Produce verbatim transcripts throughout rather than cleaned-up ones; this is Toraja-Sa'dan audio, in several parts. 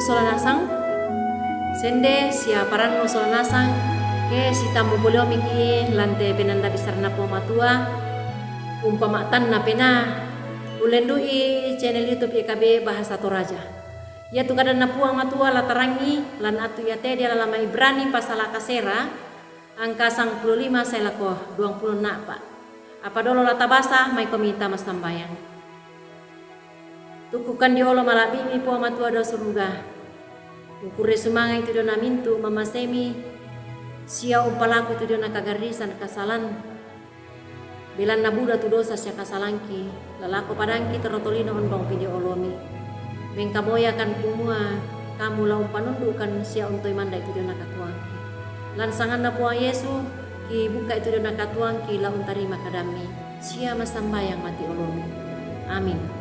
Sola nasang, sende sia parannu sola nasang, ke sitammu poliomi ki lante penanda bisaranna Puang Matua, umpama'tanna pena, ullendu'i channel YouTube Y K B Bahasa Toraja. Iatu kadanna Puang Matua la tarangi lan attu iate ri alama Ibrani pasala kasera, angka sangpulo lima sae lako duangpulo enna'pa. Apa dolo la tabasa, maikomi tama sambayang. Tukkukang diolo mala'bi'mi Puang Matua dao suruga. Ukurre sumanga'i tu diona mintu' mamasemi, sia umpalaku tu diona kagarrisan kasalan. Belanna buda tu dosa sia kasalangki, lalako padangki torotolino ondongpi dio olomi. Mengkamoyakan kumua, kamu la umpanundu'kan sia untoi manda'i tu diona katuoangki. Lan sanganna Puang Yesu, kibukka'i tu diona katuoangki la untarima kadammi, sia massambayang mati olomi. Amin.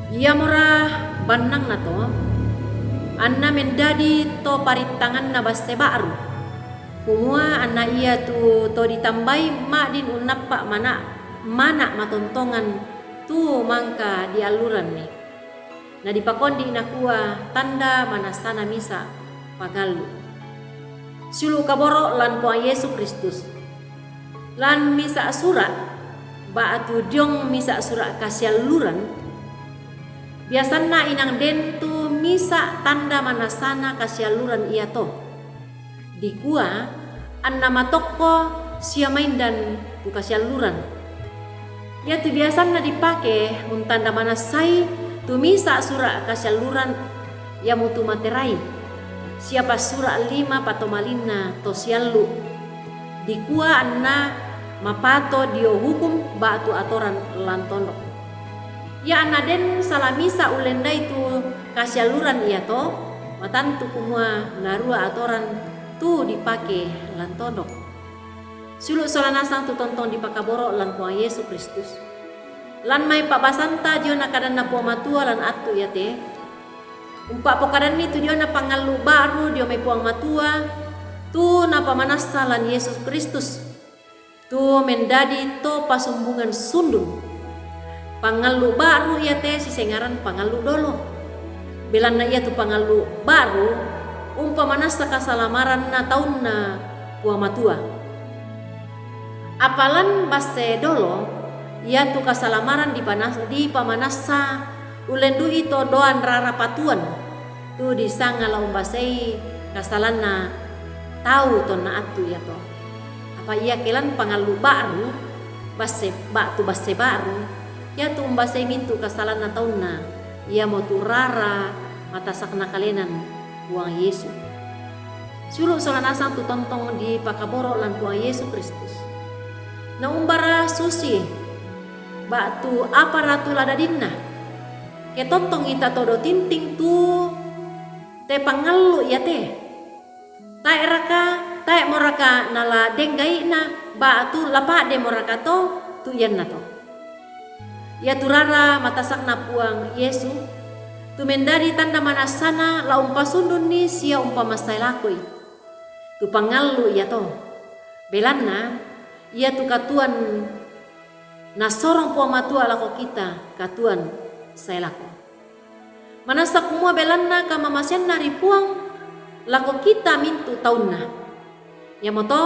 Iamora bannangna to, anna mendadi to parittanganna basse ba'ru. Kumua anna iatu to ditambai ma'din unnappa mana', mana' matontongan tu mangka dialluranni. Na dipakondi nakua tanda manassana misa' pangallu. Siulu' kaboro' lan Puang Yesu Kristus. Lan misa' sura', ba'tu diong misa' sura' kasialluran, biasanna inang den tu misa' tanda manassana kasialluran iato. Dikua, anna matokko sia maindan tu kasialluran. Iatu biasanna dipake untanda manassai tu misa' sura' kasialluran, iamotu materai, sia passura' lima patomalinna to siallu'. Dikua anna mapato dio hukum ba'tu atoran lan tondok. Ia anna den sala misa' ullendai tu kasialluran iato, matantu kumua narua atoran tu dipake lan tondok. Siulu' sola nasang tu tontong dipakaboro' lan Puang Yesu Kristus. Lan mai pa'basanta diona kadanna Puang Matua lan attu iate, umpa'pokadanni tu diona pangallu' ba'ru dio mai Puang Matua, tu napamanassa lan Yesus Kristus, tu mendadi to pasumbungan sundun. Pangallu' ba'ru iate sisengaran pangallu' dolo. Belanna iatu pangallu' ba'ru umpamanassa kasalamaranna taunna Puang Matua. Apalan basse dolo, iatu kasalamaran dipanas-, dipamanassa ullendu'i to doang rara patuan, tu disanga la umbasei kasalanna tau tonna attu iato. Apa iake lan pangallu' ba'ru, basse, ba'tu basse ba'ru, iatu umbasei mintu' kasalanna taunna, iamotu rara matasakna kalenan Puang Yesu. Siulu' sola nasang tu tontong dipakaboro' lan Puang Yesu Kristus. Na umbara susi, ba'tu apara tu la dadinna? Ke tontong ita todo tinting tu te pangallu' iate. Tae'raka, tae'moraka nala denggai'na, ba'tu la pa'demoraka to tu iannato? Iatu rara matasakna Puang Yesu, tu mendadi tanda manassana la umpasundunni sia umpamassae lakoi tu pangallu' iato. Belanna, iatu katuoan nasorong Puang Matua lako kita, katuoan sae lako. Manassa kumua belanna kamamaseanna ri Puang lako kita mintu' taunna. Iamoto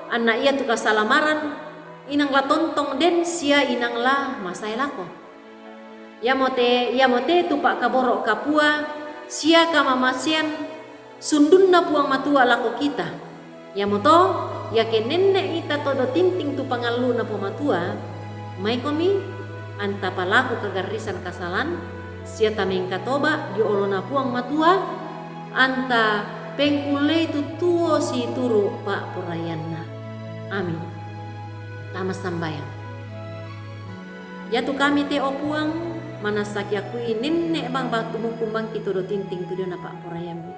anna iatu kasalamaran inang la tontong den sia inang la masae lako. Iamote, iamote tu pa'kaboro' kapua sia kamamasean sundunna Puang Matua lako kita. Iamoto, iake nenne' ita todo tinting tu pangallu'na Puang Matua, maikomi anta palaku kagarrisan kasalan, sia tamengkatoba' dio olona Puang Matua, anta pengkullei tu tuo situru' pa'poraianna. Amin. Tama sambayang. Iatu kami te, o Puang, manassa kiakui nenne' bang batu mukumbangki todo tinting tu diona pa'poraiammi.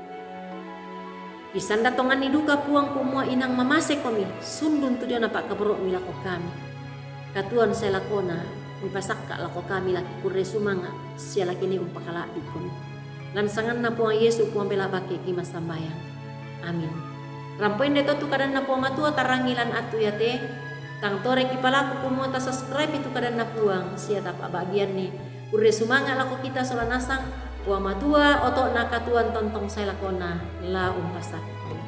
Kisanda tonganni duka Puang kumua inang mamasekomi, sundun tu diona pa'kaboro'mi lako kami. Katuoan sae lakona, mipasakka' lako kami laki kurre sumanga', sia laki ni umpakala'bikomi. Lan sanganna Puang Yesu Puang Bela Bake ki massambayang. Amin. Rampo inde to tu kadanna Puang Matua tarangi lan attu iate, tang toreki palaku kumua tasubscribe tu kadanna Puang, sia tapa'bagianni Ure sumanga' lako kita sola nasang, Puang Matua, oto'na katuoan tontong sae lakona lao umpasakkon.